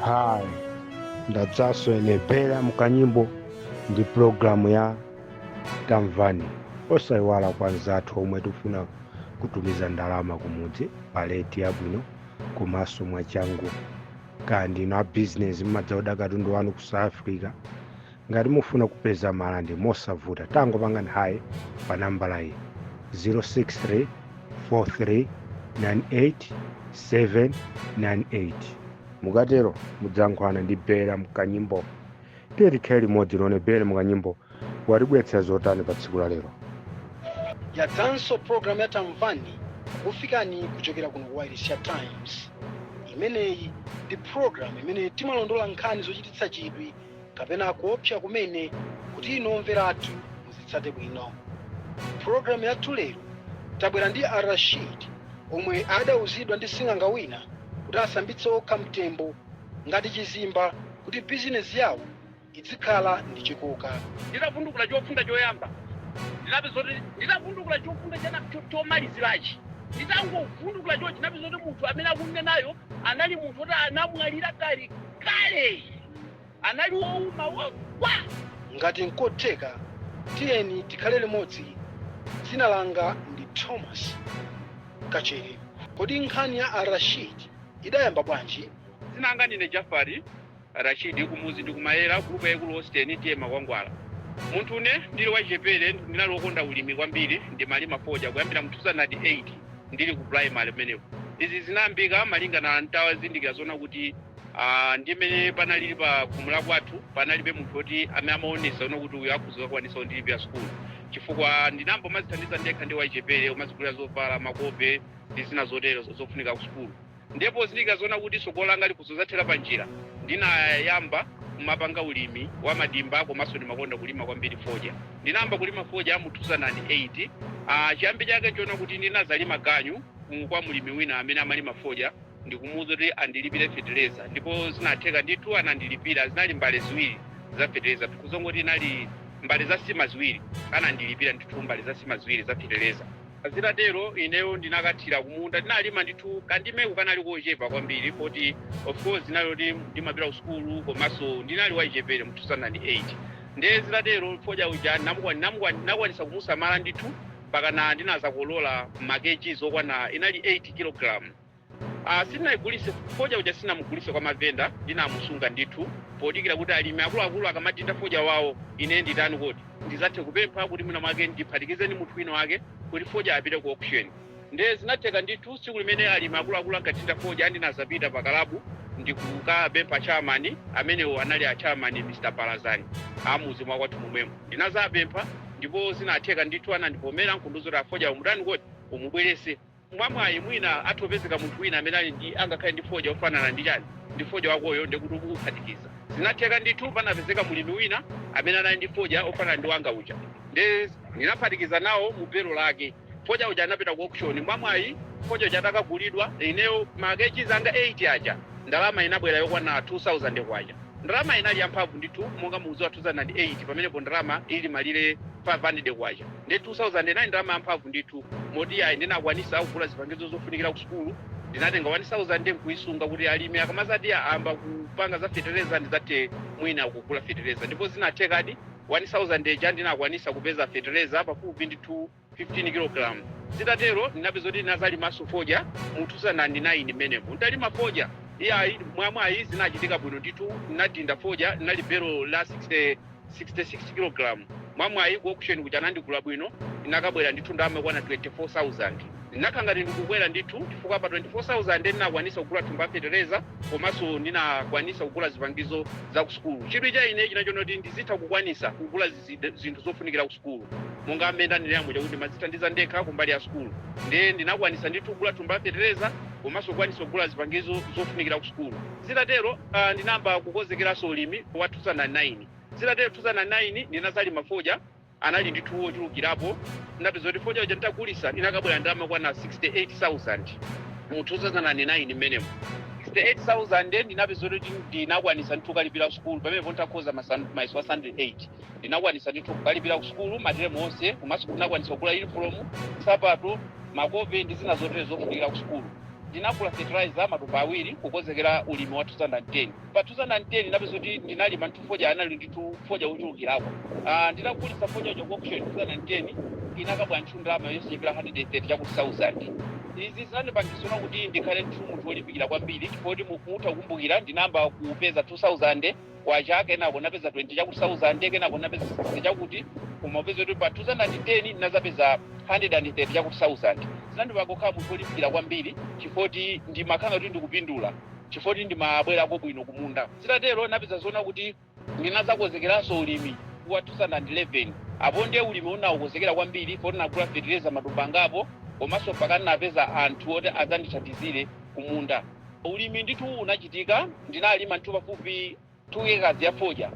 Hi, ndadzanso ine Bela mukanyimbo ndi pulogalamu ya Tamvani. Osayiwala kwa anzathu omwe tifuna kutumiza ndalama kumudzi pa rate yabwino komanso mwachangu. Kaya ndinu a business, mmadzaoda katundu wanu ku South Africa, ngati mufuna kupeza marandi mosavuta, tangopangani hi pa nambala iyi, 063 43 98 798. Mukatero mudzayankhulana ndi Bela mkanyimbo. Tiye tikhale limodzi, tione Bela mukanyimbo watibweretsera zotani pa tsiku la lero. Yadzanso program ya Tamvani kukufikani kuchokera kuno ku Wireless ya Times. Imeneyi ndi program imene timalondola nkhani zochititsa chidwi kapena kuopsa kumene kuti inu omvera athu muzitsate bwino. Program yathu lero tabwera ndi Arashid omwe adauzidwa ndi sing'anga wina kuti asambitse okha mtembo ngati chizimba kuti bizinesi yawo idzikhala ndi chikoka. Nditavundukula chofunda choyamba, ndinapeza kuti nditavundukula chofunda chomalizirachi, nditangovundukula chochi, ndinapeza kuti munthu amene akunenayo anali munthu woti anamwalira kale kale, anali wouma wogwa. Ngati nkotheka, tiyeni tikhale limodzi. Dzina langa ndi Thomas Kachere. Kodi nkhani ya Arashid idayamba bwanji? Dzina langa ndine Jafari Rashidi, kumuzi ndi kumayera, gulupu yaikulu Austin, T/A Makwangwala. Munthu une ndili wachichepere ndinali wokonda ulimi kwambiri. Ndimalima fodya kuyambira mu 2008 ndili ku primary kumeneko. Izi zinayambika malingana ntawazindikira zona kuti ndimene panalili pa khomo la kwathu panalibe munthu woti amene amaonesa zona kuti uyu akhoza kukwanisa kundilipira sukulu, chifukwa ndinayamba umazithandiza ndekha ndi wachichepere, umazigulira zovala, makope ndi zina zotero zofunika ku sukulu. Ndipo pozindikira zona kuti tsogolo langa likhoza pa njira, ndinayamba kumapanga ulimi wa madimba, komanso ndimakonda kulima kwambiri fodya. Ndinayamba kulima fodya mu 2008. Chiyambi chake nchiona kuti ndinazalima ganyu kwa mulimi wina amene amalima fodya, ndikumuwuza kuti andilipire fetereza, ndipo zinatheka ndithu, anandilipira. Zinali mbale ziwiri za fetereza, tikuzongoti inali mbale za sima ziwiri. Anandilipira ndithu mbale za sima ziwiri za fetereza. Zitatero ineyo ndinakathira kumunda. Ndinalima ndithu, kandimeko kanali kochepa kwambiri poti of course ndinali kuti ndimapita ku sukulu, komanso ndinali wachichepere mu 2008. Ndiye zitatero fodya uja ndinakwanisa kumusamala ndithu mpakana ndinazakolola ma kgs okwana inali 8 kilogram. Sindinayigulise fodya uja, sinamugulise kwa mavenda. Ndinamusunga ndithu podikira kuti alimi akuluakulu akamadinda fodya wawo, ine nditani kodi, ndizathe kupempha kuti mwina mwake ndiphatikize ndi munthu wina wake kuti fodya apite ku auction. Ndiye zinatheka ndithu. Tsiku limene alimi akuluakulu ankadinda fodya, ndinazapita pa kalabu ndikukapempha chairman. Amenewo anali a chairman Mr Balazani amuzi mwa kwathu momwemo. Ndinazapempha ndipo zinatheka ndithu, anandivomera nkundiuza kuti afodya umutani kodi, umubwerese, mwamwayi mwina athopezeka munthu wina amene ali ndi angakhale ndi fodya ofanana ndi chani, ndi fodya wakoyo, ndikuti ukuphatikiza. Zinatheka ndithu, panapezeka mulimi wina amene anali ndi fodya ofanana ndi wanga uja, ndi ndinaphatikiza nawo mu belo lake. Fodya uja anapita ku auction. Mwamwayi fodya uja atakagulidwa, ineyo ma kgs anga 8 aja, ndalama inabwera yokwana 2000 kwacha. Ndalama inali yamphamvu ndithu. Monga mukudziwa, 2008 pamenepo ndalama ili malire 500 kwacha, ndi 2009 ndalama yamphamvu ndithu, moti ayi, ndinakwanisa kugula zipangizo zofunikira ku sukulu. Ndinatenga 1000 nkuisunga kuti alimi akamazati ayamba kupanga za fetereza, ndidzathe mwina kugula fetereza. Ndipo zinathekadi, 1000 ija ndinakwanisa kupeza fetereza pafupi ndithu 15 kg. Zitatero ndinapeza kuti ndinazalimanso fodya mu 2009 mmenemo. Ndalima fodya, iyayi, mwamwayi zinachitika bwino ndithu. Ndinadinda fodya, linali belo la 60 66 kg. Mwamwayi ku auction kuja anandigula bwino, inakabwera ndithu ndalama yokwana 24,000. Ndinakhala ngati ndikukwera ndithu, chifukwa pa 24,000 ndinakwanisa kugula thumba fetereza, komanso ndinakwanisa kugula zipangizo za ku sukulu. Chidwi cha ine chinachona kuti ndizitha kukwanisa kugula zinthu zofunikira ku sukulu, monga amene ndanenera chakuti ndimazithandiza ndekha kumbali ya sukulu. Ndiye ndinakwanisa ndithu kugula thumba fetereza, komanso kukwanisa kugula zipangizo zofunikira ku sukulu. Zitatero ndinayamba kukonzekeranso ulimi wa 2009. Zitatero 2009 ndinazalima fodya, anali ndithu wochulukirapo. Ndinapeza kuti fodya uja nditagulisa, inakabwera ndalama kwana 68,000 mu 2009 mmenemo. 68,000 ndinapeza kuti ndinakwanisa ndithu kukalipira sukulu pamenepo. Nditakhoza mayeso a standard 8, ndinakwanisa ndithu kukalipira ku sukulu materemu onse, komanso ndinakwanisa kugula uniform, nsapato, makope ndi zina zotere zofunikira ku sukulu. Ndinagula fertilizer matumba awiri kukonzekera ulimi wa 2010. Pa 2010 ndinapeza kuti ndinalima ndithu fodya, anali ndithu fodya wochulukirako. Ndinagulitsa fodya uja ku auction 2010, inakabwa nthu ndalama yosachepera 130 chakuti 1000. Izi zinandipangitsa kuti ndikhale ndithu munthu wolimbikira kwambiri, chifukwa kuti mutha kukumbukira ndinayamba kupeza 2000 kwacha, kenako napeza 20 chakuti 1000, kenako napeza 60 chakuti, koma upeza kuti pa 2010 ndinazapeza 130 chakuti 1000. Zinandipanga kukhala munthu wolimbikira kwambiri, chifukwa kuti ndimakhala kuti ndikupindula, chifukwa kuti ndimabwerako bwino kumunda. Zitatero napeza zoona kuti ndinazakonzekeranso ulimi wa 2011. Apo ndiye ulimi unawukonzekera kwambiri, poti nagula fertilizer matumba angapo, komanso mpaka ndinapeza anthu oti adzandithandizire kumunda. Ulimi ndithu unachitika, ndinalima ndithu pafupi 2 acres ya fodya.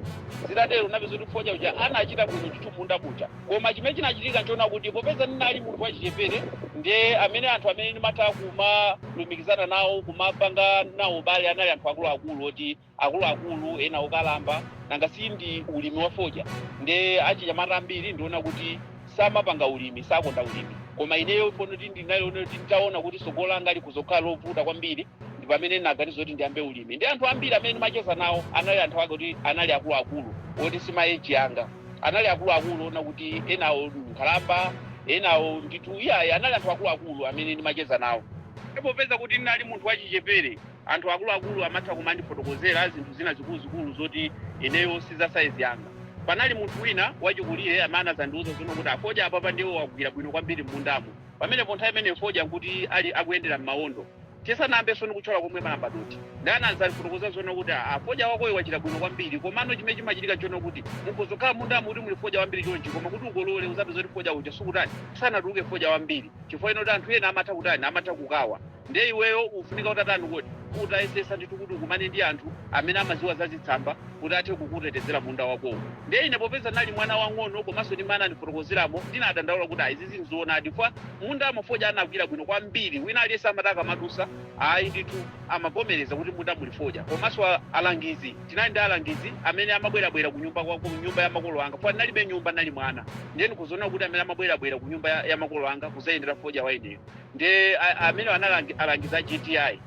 Zitatero napeza kuti fodya uja anachita bwino ndithu munda muja. Koma chimene chinachitika nchoona kuti popeza ndinali munthu wachichepere, ndiye amene anthu amene ndimatha kumalumikizana nawo, kumapanga nawo bale, anali anthu akuluakulu, oti akuluakulu ena okalamba. Nanga si ndi ulimi wa fodya, ndiye achinyamata ambiri ndiona kuti samapanga ulimi, sakonda ulimi. Koma ineyo fono kuti ndinaliona kuti nditaona kuti tsogolo langa likuzokhala lovuta kwambiri, ndi pamene ndinaganiza kuti ndiyambe ulimi. Ndi anthu ambiri amene ndimacheza nawo anali anthu ake kuti anali akuluakulu, oti si ma age anga, anali akuluakulu ona kuti enawo nkhalamba, enawo ndithu iyayi, anali anthu akuluakulu amene ndimacheza nawo. Popeza kuti ndinali munthu wachichepere, anthu akuluakulu amatha kumandifotokozera zinthu zina zikuluzikulu zoti ineyo si za saizi yanga. Panali munthu wina wachikulire amene anazandiuza zono kuti afodya apapa ndiwo wagwira bwino kwambiri m'mundamo. Pamenepo nthawi imene fodya nkuti ali akuyendera m'mawondo, tisanayambenso ndikuthyola komwe malamba doti, ndi anazandifotokoza zono kuti afodya wakoyo wachita bwino kwambiri, komano chimene chimachitika nchono kuti mukuzokhala mundamo kuti muli fodya wambiri chonchi, koma kuti ukolole uzapeza kuti fodya uja sukutani, sanatuluke fodya wambiri, chifukwa ino kuti anthu ena amatha kutani, amatha kukawa. Ndiye iweyo ufunika utatani kodi, utayesesa ndithu kuti ukumane ndi anthu amene amaziwa za zitsamba kuti athe kukutetezera munda wakowo. Ndiye ine popeza nali mwana wang'ono, komanso ndi mmene anandifotokozeramo, ndinadandaula kuti ayi, izizi nzoonadi, chifukwa mundamo fodya anagwira bwino kwambiri. Wina aliyense amati akamadusa, ayi ndithu, amavomereza kuti munda muli fodya. Komanso alangizi, tinali ndi alangizi amene amabwerabwera ku nyumba kwa ku nyumba ya makolo anga, chifukwa ndinalibe nyumba, ndinali mwana. Ndiye ndikuzoona kuti amene amabwerabwera ku nyumba ya makolo anga kuzayendera fodya wa ineyo ndiye amene anali alangizi a JTI,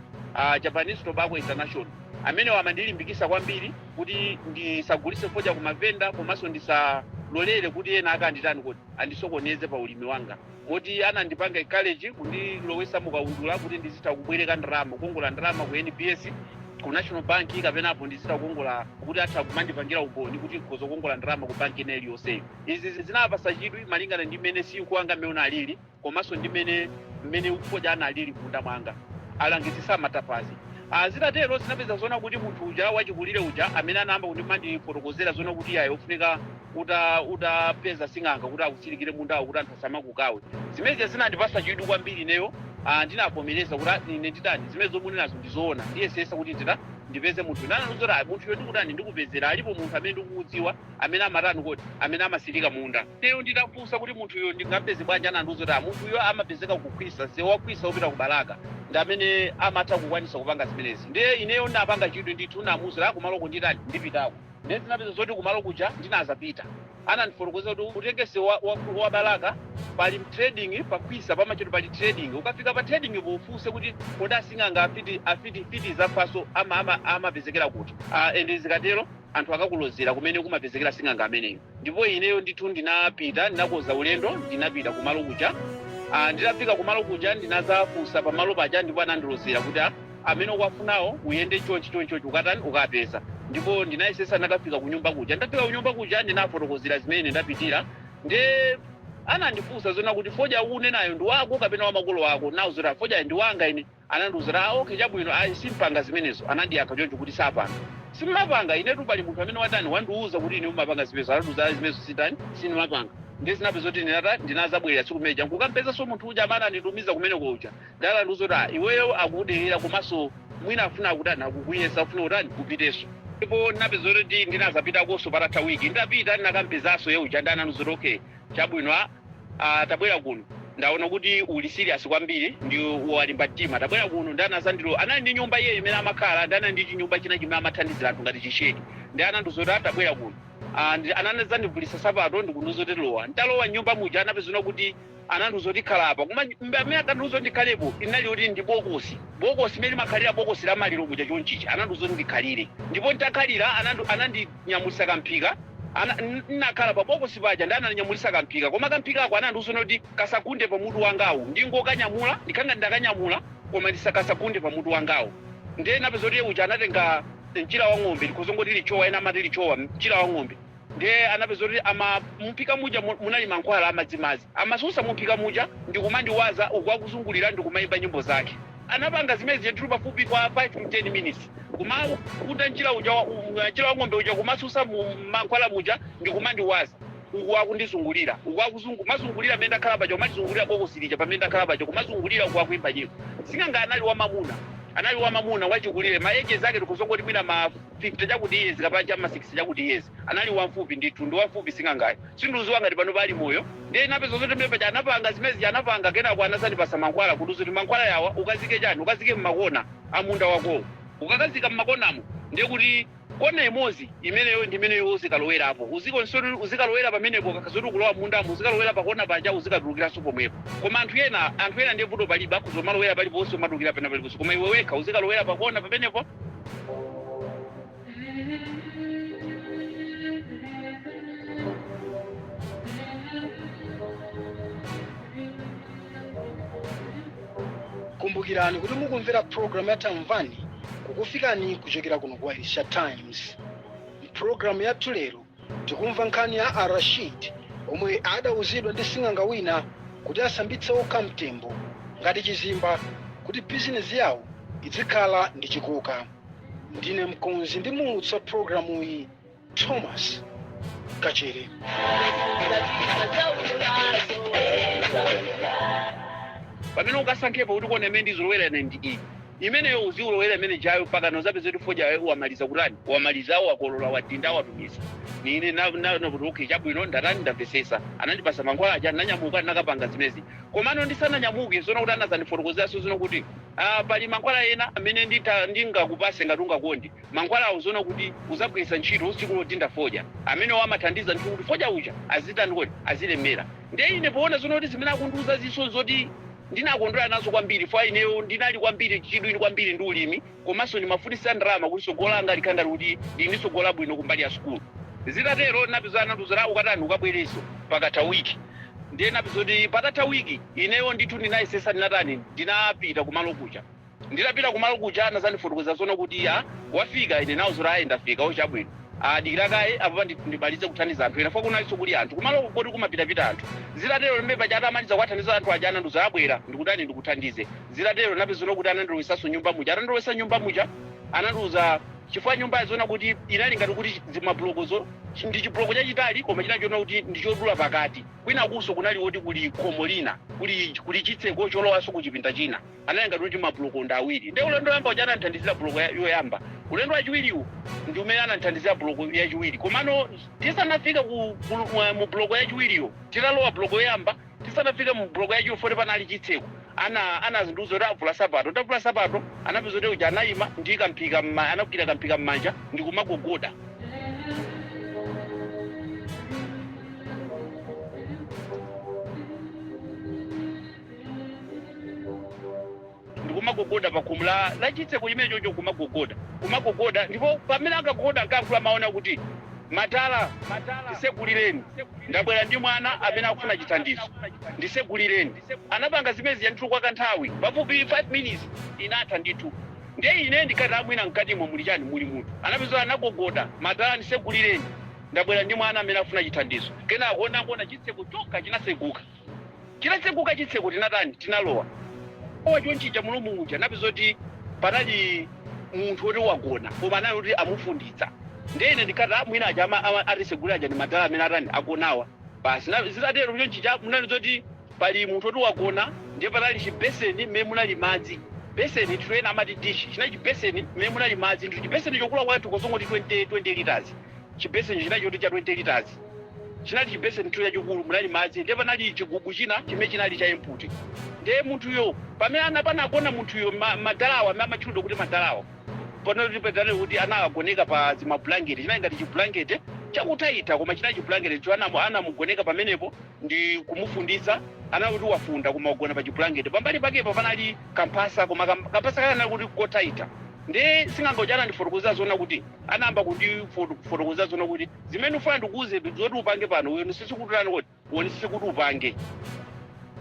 Japanese Tobacco International, amene amandilimbikisa kwambiri kuti ndisagulise fodya ku mavenda, komanso ndisalolere kuti ena akanditani kuti andisokoneze pa ulimi wanga, moti anandipanga encourage kundilowesa mukaundula kuti ndizitha kubwereka ndalama, kukongola ndalama ku NBS, ku National Bank, kapenapo ndizitha kukongola kuti atha kumandipangira umboni kuti nkhoza kukongola ndalama ku banki ina iliyonseyo. Izi zinapasa chidwi malingana ndi mmene sinkhu wanga mmene unalili, komanso ndi mmene fodya analili munda mwanga. Alangizi samatapazi. Zitatero zinapeza zona kuti munthu uja wachikulire uja amene anayamba kundimandifotokozera zona kuti iyayi, ufunika utapeza sing'anga kuti akutsirikire mundawo kuti anthu asamakukawe, zimenezi zinandipasa chidwi kwambiri ineyo. Ndinavomereza kuti ine nditani, zimene zomunenazo ndizoona, ndiyesesa kuti ndipeze munthu. Nananuzoti munthuyo ndikutani, ndikupezera, alipo munthu amene ndikumudziwa amene amatani kodi, amene amasilika munda. Ineyo nditafunsa kuti munthuyo ndingampeze bwanji, anandiuza kuti munthuyo amapezeka kukhwisa, msewu wakhwisa wopita ku Balaka, ndi amene amatha kukwanisa kupanga zimenezi. Ndiye ineyo ndinapanga chidwi ndithu, namuuzira kumaloko nditani, ndipitako. Ndiye zinapeza zoti kumalo kuja ndinazapita, anandifotokoza kuti utenge msewu wa Balaka, pali trading pakhwisa pamacheto, pali trading. Ukafika pa trading po ufunse kuti kodi asing'anga afiti fiti zafaso amapezekera kuti? Ende zikatero anthu akakulozera kumene kumapezekera sing'anga ameneyo. Ndipo ineyo ndithu ndinapita, ndinakonza ulendo, ndinapita kumalo kuja. Nditafika kumalo kuja ndinazafunsa pamalo paja, ndipo anandilozera kuti amene ukuwafunawo uyende chonchi chonchi chonchi, ukatani, ukapeza. Ndipo ndinayesesa, ndakafika kunyumba kuja. Ndafika kunyumba kuja ndinafotokozera zimene ndapitira. Ndiye anandifunsa zona kuti fodya unenayo ndi wako kapena wa makolo ako? Nawuza kuti fodya ndi wanga ine. Anandiuza kuti okay, chabwino, ayi, simpanga zimenezo. Anandiyankha choncho kuti sapanga, simmapanga. Inetu pali munthu amene watani, wandiuza kuti ine umapanga zimenezo. Anandiuza ayi, zimenezo sitani, sindimapanga. Ndiye zinapeza kuti ndinazabwerera tsiku limeja nkukampezanso munthu uja amene ananditumiza kumene kuja. Ndiye anandiuza kuti iweyo akuderera, komanso mwina afuna akutani, akukuyesa, afuna kutani, kupitenso. Ndipo ndinapeza kuti ndinazapitakonso patatha wiki. Nditapita ndinakampezanso ye uja, ndi anandiuza kuti okay, chabwino, tabwera kuno, ndaona kuti uli serious kwambiri ndi walimba mtima, tabwera kuno. Ndi anazandilo anali ndi nyumba iye imene amakhala, ndi anali ndi chinyumba china chimene amathandizira anthu ngati chishedi. Ndi anandiuza kuti tabwera kuno. Ananazandivulisa sapato ndikundiuza kuti lowa. Ntalowa nyumba muja, anapezana kuti anandiuza kuti khala apa, koma amene akandiuza kuti ndikhalepo inali kuti ndi bokosi, bokosi imene limakhalira bokosi la maliro muja chonchicha. Anandiuza kuti ndikhalire, ndipo ntakhalira anandinyamulisa kamphika. Nnakhala pa bokosi paja ndi anandinyamulisa kamphika, koma kamphikako anandiuza kuti kasagunde pa mutu wangawu, ndingokanyamula, ndikhanga ndakanyamula, koma ndisakasagunde pa mutu wangawu. Ndiye napeza kuti uja anatenga mchira wa ng'ombe, ndikhozongoti lichowa, ena amati lichowa, mchira wa ng'ombe. Ndiye anapeza kuti ama mumphika muja munali mankhwala amadzimadzi, amasusa mumphika muja ndikumandiwaza uku akuzungulira ndikumayimba nyimbo zake. Anapanga zimene zija ndithu pafupi kwa 5 to 10 minutes, kumakunda mchira uja mchira wa ng'ombe uja, kumasusa mu mankhwala muja ndikumandiwaza uku akundizungulira, uku kumazungulira pamene ndakhala paja, kumazungulira bokosi lija pamene ndakhala paja, kumazungulira uku akuimba nyimbo. Sing'anga anali wamamuna, anali wamamuna wachikulire, ma ages ake tikuzongoti mwina ma 50 chakuti years kapena cha ma 60 chakuti years. Anali wamfupi ndithu, ndi wamfupi sing'angayo. Sindiuziwa ngati pano pali moyo. Ndiye napeza zoti mbe paja anapanga zimene zija anapanga, kenako anazandipasa mankhwala kuti kuti mankhwala yawa ukazike chani, ukazike mmakona amunda wakowo. Ukakazika mmakonamo, ndiye kuti kona imodzi imeneyo ndi imeneyo uzikalowerapo, uzikalowera pamenepo. Kakazoti ukulowa mundamo, uzikalowera pakona paja, uzikatulukiranso pomwepo. Koma anthu ena ndiye vuto palibe, akhoza kumalowera paliponse, umatulukira pena paliponse, koma iwe wekha uzikalowera pakona pamenepo. Kumbukirani kuti mukumvera programu ya Tamvani, kukufikani kuchokera kuno ku Wailesi ya Times. Mpulogalamu yathu lero tikumva nkhani ya Arashid omwe adauzidwa ndi sing'anga wina kuti asambitse okha mtembo ngati chizimba kuti bizinesi yawo izikhala ndi chikoka. Ndine mkonzi ndi muulutsi wa programu iyi, Thomas Kachere. Pamene ukasankhepo kuti kona imene ndizilowera ine ndi iyi, imeneyo uziulowera imene jayo mpaka nozapeza kuti fodya wamaliza kutani, wamaliza, wakolola, wadinda, watumiza. Nine nakuti okay, chabwino, ndatani, ndamvesesa. Anandipasa mankhwala aja, nanyamuka, nakapanga zimezi. Komano ndisananyamuke, zona kuti anazandifotokozeranso zino kuti pali mankhwala ena amene ndingakupase ngati ungakonde. Mankhwalawo zona kuti uzagwiritsa ntchito tsiku lodinda fodya, amenewo amathandiza ndithu kuti fodya uja azitani kodi, azilemera. Ndiye ine poona zona kuti zimene akundiuza zinso zoti ndinakondwera nazo kwambiri, fa ineyo ndinali kwambiri chidwi kwambiri ndi ulimi, komanso ndimafunisa ndalama kuti tsogolo langa likhale ngati kuti ndili ndi tsogolo labwino kumbali ya sukulu. Zitatero napeza anandiuza ukatani, ukabwerenso pakatha wiki. Ndiye napeza kuti patatha wiki ineyo ndithu ndinayesesa, ndinatani, ndinapita kumalo kuja. Nditapita kumalo kuja anazandifotokoza zona kuti ya wafika. Ine nawo zoti ayi, ndafika, o chabwino, adikira kaye apo ndimalize kuthandiza anthu ena, fo kunalinso kuli anthu kumalo koti kumapitapita anthu. Zitatero limbe paja atamaliza kuwathandiza anthu aja, anandiuza abwera ndikutani, ndikuthandize. Zitatero napeza kuti anandilowesanso nyumba muja. Atandilowesa nyumba muja, anandiuza chifukwa nyumba zona kuti inali ngati kuti zimablokozo ndi chibloko chachitali, koma chinali chona kuti ndi chodula pakati. Kwina kuso kunali woti kuli khomo lina, kuli chitseko cholowanso ku chipinda china. Anali ngati kuti mabuloko ndi awiri. Ndiye ulendo woyamba uja anandithandizira buloko yoyamba, ulendo wachiwiriwu ndi umene anandithandizira buloko yachiwiri. Komano tisanafike mu buloko yachiwiriyo, titalowa buloko yoyamba, tisanafike mu buloko yachiwiri, foti panali chitseko, anazindiuza kuti avula sapato. Ndavula sapato, anapeza kuti uja anayima ndi kamphika anagwira kamphika m'manja ndi kumagogoda, ndikumagogoda pa khomo la chitseko chimene chocho, kumagogoda, kumagogoda. Ndipo pamene akagogoda nkayankhula maona kuti, "Matala, tisegulireni, ndabwera ndi mwana amene akufuna chithandizo, ndisegulireni." Anapanga zimezi ndithu kwa kanthawi pafupi 5 minutes inatha ndithu. Ndiye ine ndikati amwina mkatimo muli chani, muli munthu. Anapeza anagogoda, "Matala, ndisegulireni, ndabwera ndi mwana amene akufuna chithandizo." Kenako nangoona chitseko chokha chinaseguka. Chinaseguka chitseko, tinatani, tinalowa. Owa chonchija mulomo muja napeza kuti panali munthu woti wagona, koma anali kuti amufunditsa. Ndiye ine ndikati mwina aja atisegulira aja ndi madala amene atani, agonawa basi. Zitatero chonchija munali zoti pali munthu woti wagona, ndiye panali chibeseni mmene munali madzi. Beseni ndithu, ena amati dishi, chinali chibeseni mmene munali madzi ndithu, chibeseni chokula kwathu kozongoti 20 liters. Chibeseni chinali choti cha 20 liters, chinali chibeseni ndithu chachikulu, munali madzi. Ndiye panali chigubu china chimene chinali cha empty. Ndiye munthuyo pamene panagona munthuyo, madalawa amene amatchulidwa kuti madalawa, panali kuti anakagoneka pa zimablanketi, chinali ngati chiblanketi. Chakutaita, koma chinali chiblanketi cho. Anamugoneka pamenepo ndi kumufunditsa. Anali kuti wafunda koma wagona pa chiblanketi. Pambali pakepo panali kamphasa, koma kamphasa kake anali kuti kotaita. Ndiye sing'anga uja anandifotokozera zoona kuti anayamba kundifotokozera zoona kuti zimene ufuna ndikuuze zoti upange pano, uonesese kuti utani, kuti uonesese kuti upange.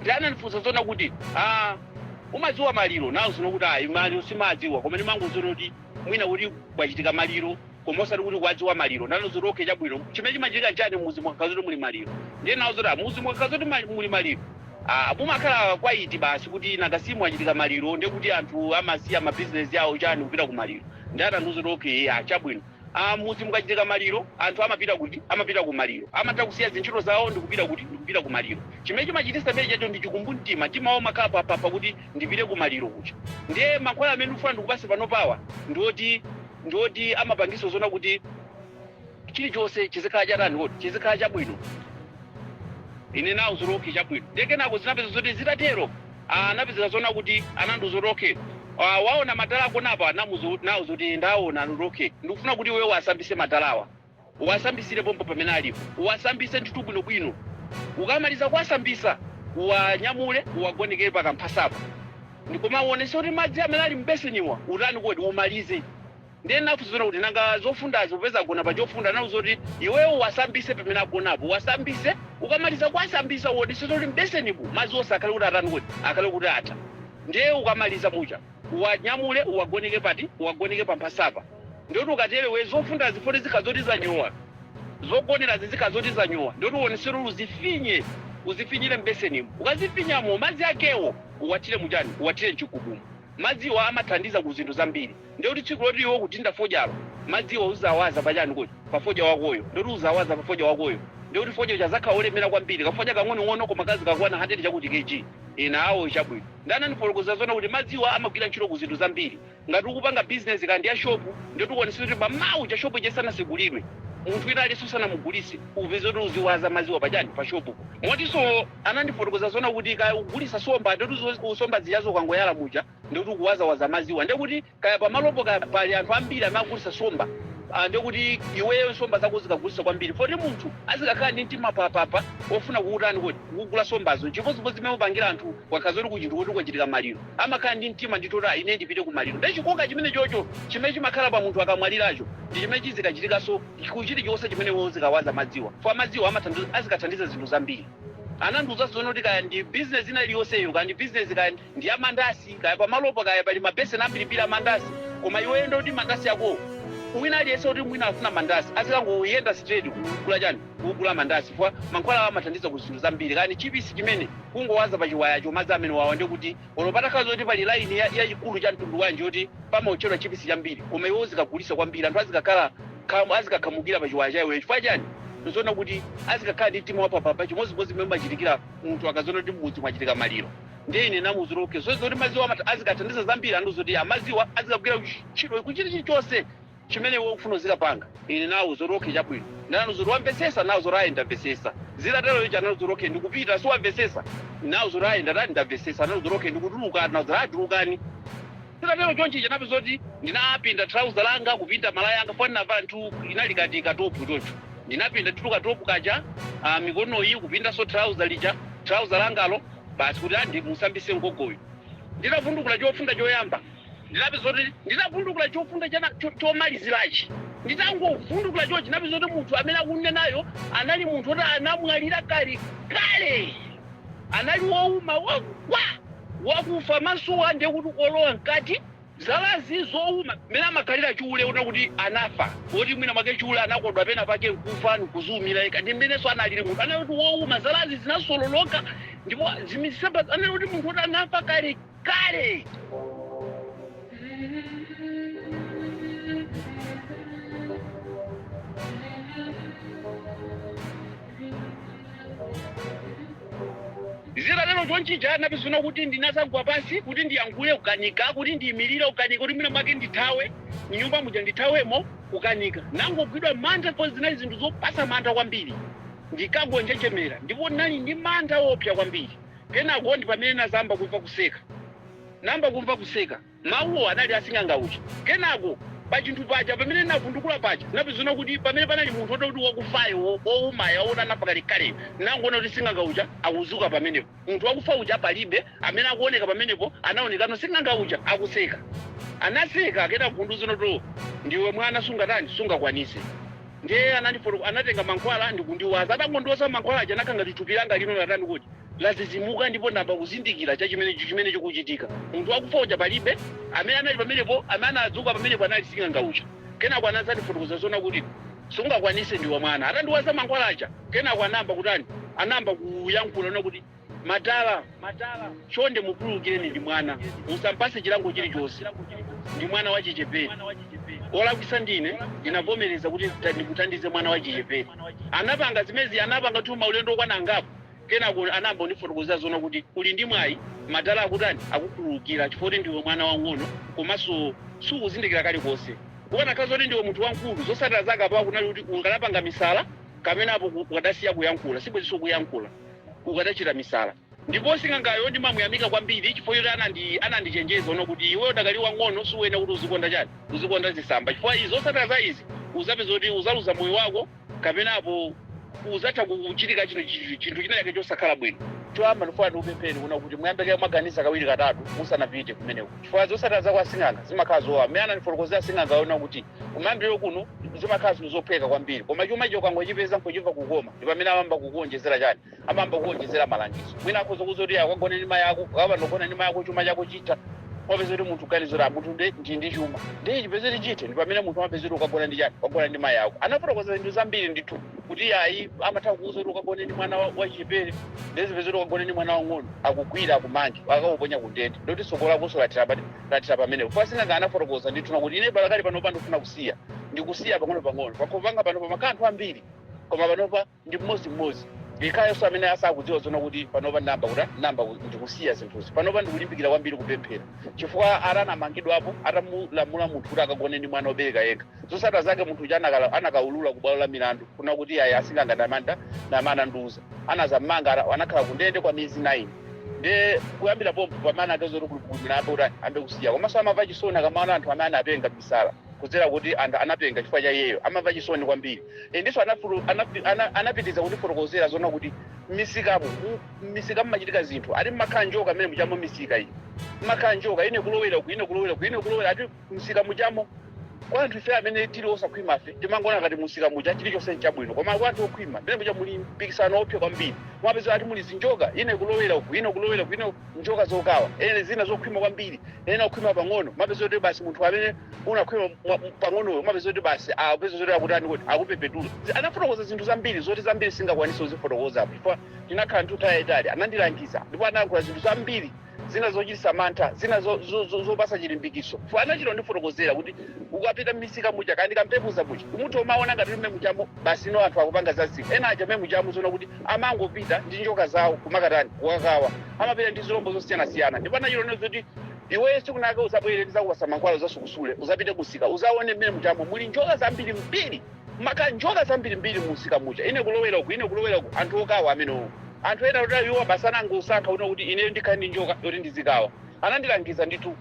Ndi anandifunsa zoona kuti, "Ah, umadziwa maliro?" Nawo zino kuti, "Ayi, maliro simadziwa, koma ndimangodziwa kuti mwina kuti kwachitika maliro, koma osati kuti kwadziwa maliro." Ndano zoti, "Okay, chabwino. Chimene chimachitika nchani mudzi mwakhala zoti muli maliro?" Ndiye nawo zoti, "Ah, mudzi mwakhala zoti muli maliro, ah, mumakhala quiet basi, kuti nanga simu achitika maliro, ndiye kuti anthu amasiya mabizinesi awo chani kupita ku maliro." Ndi atandiuza kuti, "Okay, ah, chabwino. Ah, mudzi mukachitika maliro anthu amapita kuti? Amapita ku maliro. Amatha kusiya zintchito zawo ndikupita kuti? Ndikupita ku maliro. Chimene chimachitisa pene chacho ndi chikumbumtima. Mtima wawo umakhala papapa kuti ndipite ku maliro kucha. Ndiye mankhwala amene ndikufuna ndikupase pano pawa ndiwoti amapangisa zona kuti chilichonse chizikhala chatani kodi? Chizikhala chabwino." Ine nawo zoti, "Okay, chabwino." Ndiye kenako zinapeza zoti zitatero, anapezeka zona kuti anandiuza kuti, "Okay, waona madala agonapa?" Nawo zoti, "Ndaona." Anati, "Okay, ndikufuna kuti iwewe wasambise madalawa, uwasambisire pompo pamene alipo, uwasambise ndithu bwinobwino. Ukamaliza kuwasambisa, uwanyamule, uwagonekere pakamphasapo, ndikoma uonese kuti madzi amene ali mbeseniwa utani kodi? Umalize." Ndiye nafunsa kuti, "Nanga zofundazi, popeza agona pa chofunda?" Anauza kuti, "Iweyo uwasambise pamene agonapo, uwasambise. Ukamaliza kuwasambisa, uonese kuti mbesenipo madzi onse akhale kuti atani kodi? Akhale kuti atha. Ndiye ukamaliza muja, uwanyamule, uwagoneke pati? Uwagoneke pamphasapa. Ndiyoti ukatere we zofundazi foti zikhala zoti zanyowa, zogonerazi zikhala zoti zanyowa. Ndiyoti uonesere kuti uzifinye, uzifinyire mbesenimo. Ukazifinyamo, madzi akewo uwathire muchani? Uwathire mchigubumo. Madziwa amathandiza ku zinthu zambiri. Ndiye kuti tsiku loti iwe kudinda fodyalo, madziwa uzawaza pachani kodi? Pa fodya wakoyo. Ndiye kuti uzawaza pa fodya wakoyo, ndiye kuti fodya uja azakhala olemera kwambiri, kafodya kang'onong'ono koma kazikakwana 100 chakuti kg." Ine awo, "Chabwino." Ndi anandifotokozera zona kuti madziwa amagwira ntchito ku zinthu zambiri. Ngati ukupanga business kandi ya shopu, ndiye kuti uonese kuti pamawu cha shopu ija isanasegulidwe, munthu wina aliyense usanamugulise, upeze kuti uziwaza madziwa pachani? Pa shopu. Motinso anandifotokoza zona kuti kaya ugulisa somba, ndiye kuti somba zijazo ukangoyala muja, ndiye kuti ukuwazawaza madziwa. Ndiye kuti kaya pamalopo kaya pali anthu ambiri amene akugulisa somba, ndiye kuti iweyo somba zako zikagulisa kwambiri, foti munthu azikakhala ndi mtima papapa ofuna kukutani kodi? Kukugula sombazo. Chimodzimodzi zimene upangira anthu wakhala zoti kuchinthu kuti kwachitika maliro, amakhala ndi mtima ndithu kuti, "Ine ndipite ku maliro." Ndiye chikoka chimene chocho chimene chimakhala pa munthu akamwaliracho ndi chimene chizikachitikanso ku chilichonse chimene iwe uzikawaza madziwa, fo amadziwa azikathandiza zinthu zambiri. Anandiuza zoona kuti kaya ndi business ina iliyonseyo, kaya ndi business, kaya ndi ya mandasi, kaya pamalopo kaya pali mabeseni ambirimbiri a mandasi, koma iweyo ndoti mandasi ako wina aliyense kuti mwina afuna mandasi azikangoyenda straight kugula chani? Kugula mandasi, chifukwa mankhwala awo amathandiza ku zinthu zambiri. Kaya ndi chipisi chimene kungowaza pa chiwayacho madzi amene wawa, ndiye kuti olo patakhala zoti pali laini yayikulu cha mtundu wanji yoti pamaotchedwa chipisi chambiri, koma iwe uzikagulisa kwambiri, anthu azikakhala azikakhamukira pa chiwaya cha iweyo. Chifukwa chani? Nzoona kuti azikakhala ndi mtima wapapapa, chimodzimodzi mmene umachitikira munthu akaziona kuti mmudzi mwachitika maliro. Ndiye ine namuuza kuti, "Okay, so zoti madziwa azikathandiza zambiri." Andiuza kuti amadziwa azikagwira ntchito kuchita chilichonse chimene iwe ukufuna uzikapanga. Ine nawuza kuti, "Okay, chabwino." Ndanamuuza kuti, "Wamvesesa?" Nawuza kuti, "Ayi, ndamvesesa." Zitatero icho anauza kuti, "Okay, ndikupita, siwamvesesa?" Nawuza kuti, "Ayi, ndatani? Ndamvesesa." Anauza kuti, "Okay, ndikutuluka." Nawuza kuti, "Atulukani." Zitatero chonchi chanapeza kuti ndinapinda trouser langa, kupinda malaya anga, foni navala nthu inali kati katopu choncho. Ndinapinda nthu katopu kaja, mikonoyi, kupindanso trouser lija, trouser langalo basi, kuti andi musambise mgogoyo. Nditavundukula chofunda choyamba, ndinapeza kuti nditavundukula chofunda chomalizirachi, nditangovundukula chochi, ndinapeza kuti munthu amene akunenayo anali munthu woti anamwalira kale kale. Anali wowuma, wagwa, wakufa, masuwa ndiye kuti olowa mkati, zalazi zowuma, mmene amakhalira chule una kuti anafa, woti mwina mwake chule anakodwa pena pake nkufa nkuziumira yekha, ndi mmenenso analili munthu. Anali kuti wowuma, zalazi zinasololoka ndipo zimisamba. Anali kuti munthu woti anafa kale kale. Zitatero chonchija napezeka kuti ndinazagwa pansi, kuti ndiyankhule kukanika, kuti ndiyimirire kukanika, kuti mwina mwake ndithawe mnyumba muja ndithawemo kukanika. Nangogwidwa mantha, po zinali zinthu zopasa mantha kwambiri. Ndikagonjechemera ndipo ndinali ndi mantha opsa kwambiri. Kenako ndi pamene nazamba kumva kuseka, namba kumva kuseka. Mawuwo anali asing'anga uja. Kenako Pa chinthu paja pamene ndinavundukula paja, ndinapeza kuti pamene panali munthu woti kuti wakufayo, woumayo, woti anafa kalekale, ndinangoona kuti sing'anga uja akuzuka pamenepo. Munthu wakufa uja palibe amene akuoneka pamenepo, anaonekano sing'anga uja akuseka. Anaseka, kenako kundiuza kuti, "Ndiwe mwana, sungatani, sungakwanise." Ndiye anatenga mankhwala ndikundiwaza. Atangondiwaza mankhwala aja, nakhala ngati thupi langa lino latani kuti lazizimuka, ndipo ndamba kuzindikira cha chimene chikuchitika. Munthu wakufa uja palibe amene anali pamenepo, amene anadzuka pamenepo anali sing'anga uja. Kenako anazandifotokoza zona kuti, "Sungakwanise, ndiwe mwana." Atandiwaza mankhwala aja, kenako anayamba kutani, anayamba kuyankhula na kuti, "Madala, chonde mukhululukireni, ndi mwana, musampase chilango chilichonse, ndi mwana wachichepere. Olakwisa ndine, ndinavomereza kuti ndikuthandize mwana wachichepere." Anapanga zimezi, anapanga tu maulendo okwana angapo. Kenako anayamba kundifotokozera zona kuti, "Uli ndi mwayi, madala akutani, akukhululukira chifukwa kuti ndiwe mwana wang'ono komanso sukuzindikira kalikonse. Ukanakhala zoti ndiwe munthu wamkulu, zotsatira zake apapo kunali kuti unkanapanga misala, kapena apo ukadasiya kuyankhula, sibwenzinso kuyankhula, ukadachita misala." Ndipo sing'angayo ndimamuyamika kwambiri chifukwa choti anandichenjeza ono kuti, "Iwe udakali wang'ono, suyenera kuti uzikonda chani, uzikonda zisamba, chifukwa izi, zotsatira za izi, uzapeza kuti uzaluza moyo wako, kapena apo uzatha kuchitika chinthu china chake chosakhala bwino." Choyamba ndifuna ndikupempheni kuna kuti muyambeke mwaganiza kawiri katatu musanapite kumeneko, chifukwa zotsatira za kwa sing'anga zimakhala zowawa. Mmene anandifotokozera sing'anga ona kuti kumayambiriro kuno zimakhala zinthu zophweka kwambiri, koma chuma icho ukangochipeza nkuchimva kukoma, ndi pamene amayamba kukuonjezera chani, amayamba kukuonjezera malangizo. Mwina akhoza kuuza kuti akagone ndi mayi ako, ukapanda kugona ndi mayi ako chuma chako chitha. Wapeza kuti munthu kuganiza kuti munthu ndi chuma, ndi chipeze chithe, ndi pamene munthu amapeza kuti ukagona ndi chani, ukagona ndi mayi ako. Anafotokoza zinthu zambiri ndithu kuti ayi, amatha kuuza kuti ukagone ndi mwana wachichepere, ndezipeza kuti ukagone ndi mwana wang'ono, akugwira, akumange, akakuponya kundende, ndoti tsogolo lakonso lathera pati, lathera pamenepo. Fasing'anga anafotokoza ndithu nakuti ine palakali panopa ndikufuna kusiya, ndikusiya pang'ono pang'ono. Pakhomo panga panopa makhala anthu ambiri, koma panopa ndi mmodzimmodzi ikhayenso amene asakudziwa zona kuti panopa ndinayamba kuti ndinayamba ndikusiya zinthuzi. Panopa ndikulimbikira kwambiri kupemphera, chifukwa atanamangidwapo atamulamula munthu kuti akagone ndi mwana wobereka yekha, zotsatira zake munthu uja anakaulula ku bwalo la milandu kuna kuti ayi, asing'anga ndamanda namana nduza anazammanga, anakhala kundende kwa miyezi 9. Nde kuyambira pompo pamene akazoti kulimira ambe kuti ambe kusiya. Komanso amamva chisoni akamaona anthu amene anapenga misala kudzera kuti anthu anapenga chifukwa cha iyeyo, amamva chisoni kwambiri. Ndiso anapitiriza kundifotokozera zona kuti m'misikamu, m'misika mmachitika zinthu, ati mmakhala njoka mmene muchamo. Misika iyi mmakhala njoka, ine kulowera uku, ine kulowera uku, ine kulowera, ati msika muchamo, kwa anthu ife amene tili osakhwima fe timangoona ngati musika muja chilichonse nchabwino, koma kwa anthu okhwima mmene muja muli mpikisano opsa kwambiri. Mwapeza ati muli zinjoka, ine kulowera uku, ine kulowera uku, ine njoka zokawa, ene zina zokhwima kwambiri, ena okhwima pang'ono. Mapeza kuti basi munthu amene unakhwima pang'onoyo, mapeza kuti basi apeza kuti akutani, kuti akupepetula. Anafotokoza zinthu zambiri zoti zambiri singakwanise kuzifotokozapo chifukwa tinakhala nthawi yayitali. Anandilangiza ndipo anayankhula zinthu zambiri, zina zochititsa mantha, zina zopasa chilimbikitso, chifukwa anachita kundifotokozera kuti ukapita m'misika muja kandi kampepuza muja, munthu umaona ngati mmene muchamo basi ino anthu akupanga zaziko, ena aja mmene muchamo zona kuti amangopita ndi njoka zawo kumakatani, kukakawa, amapita ndi zilombo zosiyanasiyana. Ndipo anachita kunena kuti, "Iwe tsiku nake uzabwere, ndizakupasa mankhwala, uzasukusule, uzapite kusika, uzaone mmene muchamo muli njoka zambiri mbiri, maka njoka zambiri mbiri musika muja, ine kulowera uku, ine kulowera uku, anthu okawa amenewo, anthu ena kuti iwo basi anangosankha kuno kuti ine ndikhale ndi njoka yoti ndizikawa." Anandilangiza ndithu,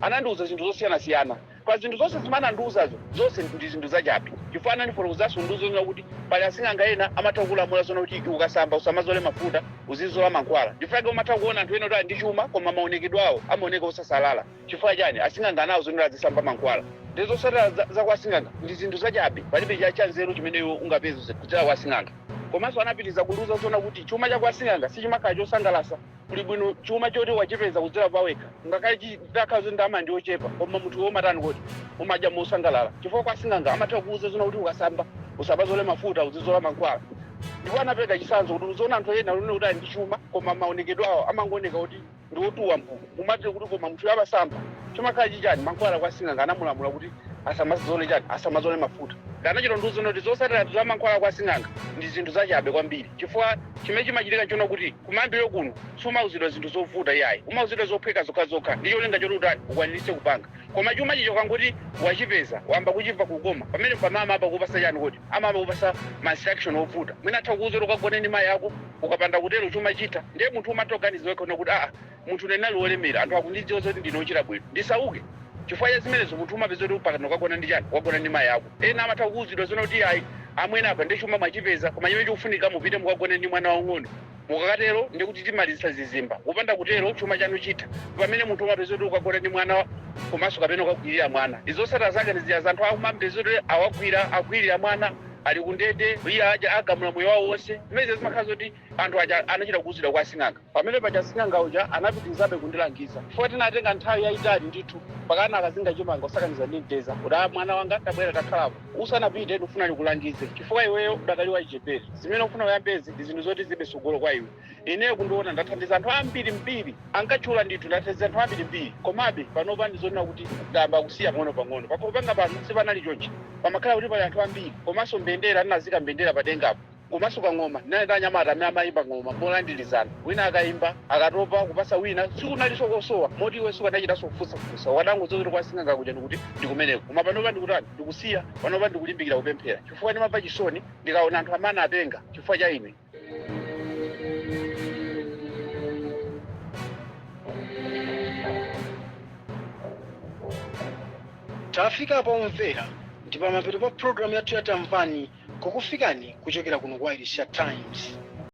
anandiuza zinthu zosiyanasiyana. Pa zinthu zonse zimene anandiuzazo, zonse ndi zinthu zachabe, chifukwa anandifotokozanso ndizoona kuti pali asing'anga ena amatha kukulamula zona kuti ukasamba usamazole mafuta, uzizola mankhwala. Chifukwa umatha kuona anthu ena kuti ali ndi chuma koma maonekedwe awo amaoneka osasalala. Chifukwa chani? Asing'anga anawo zonera azisamba mankhwala. Ndi zotsatira za kwa asing'anga ndi zinthu zachabe, palibe cha nzeru chimene iwe ungapeze kudzera kwa asing'anga. Komanso anapitiriza kundiuza zona kuti chuma cha kwa asing'anga sichimakhala chosangalatsa. Kuli bwino chuma choti wachipeza kudzera pawekha, ngakhale chitakhala zoti ndalama ndi yochepa, koma munthu umatani kuti umadya mosangalala, chifukwa kwa asing'anga amatha kuuza zona kuti ukasamba usamazole mafuta, uzizola mankhwala. Ndipo anapereka chitsanzo kuti uziona anthu ena unene kuti ali ndi chuma koma maonekedwe awo amangooneka kuti ndi otuwa mbu, umati kuti koma munthu amasamba chimakhala chichani, mankhwala. Kwa asing'anga anamulamula kuti asamazole chani, asamazole mafuta. Anachita ndiuza kuti zotsatira za mankhwala kwa asing'anga ndi zinthu zachabe kwambiri, chifukwa chimene chimachitika nchona kuti kumayambiro kuno sumauzidwa zinthu zovuta iyayi, umauzidwa zophweka zokhazokha ndi cholinga choti utani, ukwaniritse kupanga. Koma chuma chicho kangoti wachipeza, wamba kuchimva kukoma, pamene pamama apa kupasa chani, kuti amama kupasa ma instruction ovuta. Mwina atha kuuza kuti ukagone ndi mayi ako, ukapanda kutero chuma chitha. Ndiye munthu umatha kuganiza wekha kuti aa, munthu ndinali wolemera, anthu akundidziwa zoti ndine wochita bwino, ndisauke. Chifukwa cha zimenezo munthu umapeza kuti upakana ukagona ndi chani, ukagona ndi mayi ako. Ena amatha kuwuzidwa zona kuti ayi amwene, apa ndi chuma mwachipeza, koma chimene chikufunika mupite mukagone ndi mwana wang'ono, mukakatero ndikuti timalizitsa zizimba, kupanda kutero chuma chanu chitha. Pamene munthu umapeza kuti ukagona ndi mwana komanso kapena ukagwirira mwana, izotsatira zake ndi zija anthu akumapeza kuti awagwira, agwirira mwana, ali kundende, iye aja agamula moyo wawo wonse. Zimene zimakhala zoti anthu aja anachita kuwuzidwa kwa asing'anga. Pamene paja asing'anga uja anapitirizabe kundilangiza, chifukwa tinatenga nthawi yayitali ndithu, pakana akazinga chimanga kusakaniza ndi mteza, kuti a mwana wanga, tabwera takhalapo, usanapite ndikufuna ndikulangize, chifukwa iweyo udakali wachichepere. Zimene ufuna uyambezi ndi zinthu zoti zibe tsogolo kwa iwe. Ineyo kundiona ndathandiza anthu ambiri mbiri, ankatchula ndithu, ndathandiza anthu ambiri mbiri, komabe panopa ndizonena kuti ndayamba kusiya pang'ono pang'ono. Pakhomo panga pano sipanali chonchi, pamakhala kuti pali anthu ambiri, komanso mbendera ndinazika mbendera padengapo, komanso kang'oma ndinali ndi anyamata amene amayimba ng'oma molandirizana, wina akayimba akatopa kupasa wina. Sikunalinso kosowa moti iwe sukanachitanso kufunsafunsa, ukadangodziwa kuti kwasing'anga kuja ndikuti ndikumeneko. Koma panopa ndikutani? Ndikusiya. Panopa ndikulimbikira kupemphera, chifukwa ndimamva chisoni ndikaona anthu amene apenga chifukwa cha ine. Tafika pa omvera ndi pamapeto pa programu yathu ya Tamvani, kukufikani kuchokera kuno ku wailesi ya Times.